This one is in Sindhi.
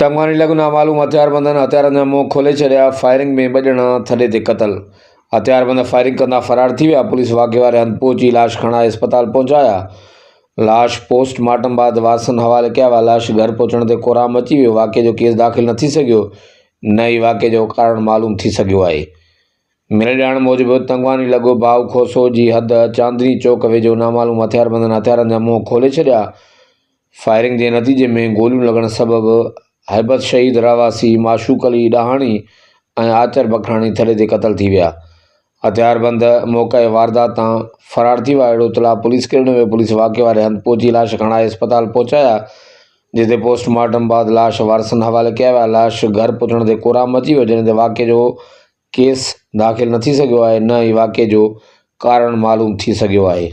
تنگواني لڳ نامعلوم هٿياربندن هٿيارن جا منهن کولي ڇڏيا، فائرنگ ۾ ٻه ڄڻا ٿڏي تي قتل، هٿياربند فائرنگ ڪندا فرار ٿي ويا، پوليس واقعي واري هنڌ پهچي لاش کڻائي اسپتال پهچايا، لاش پوسٽ مارٽم بعد وارثن حوالي ڪيا ويا، لاش گهر پهچڻ تي ڪهرام مچي ويو، واقعي جو ڪيس داخل نه ٿي سگهيو، نه ئي واقعي جو ڪارڻ معلوم ٿي سگهيو آهي. مليل ڄاڻ موجب تنگواني لڳ ڀائو کوسو جي حد چاندني چوڪ ويجهو نامعلوم هٿياربندن هٿيارن جا منهن کولي ڇڏيا، فائرنگ جي نتيجي ۾ گوليون لڳڻ سبب هيبت شهيد رهواسي معشوق علي ڏاهاڻي ۽ آچر بکراڻي ٿڏي تي قتل ٿي ويا. هٿياربند موقعي واردات تان فرار ٿي ويا. اهڙو اطلاع پوليس کي ڏنو ويو. پوليس واقعي واري هنڌ پهچي لاش کڻائي اسپتال پهچايا جتي پوسٽ مارٽم بعد لاش وارثن حوالي ڪيا ويا. لاش گهر پهچڻ تي ڪهرام مچي ويو جنهن تي واقعي جو ڪيس داخل نه ٿي سگهيو آهي نه ئي واقعي جو ڪارڻ معلوم ٿي سگهيو آهي.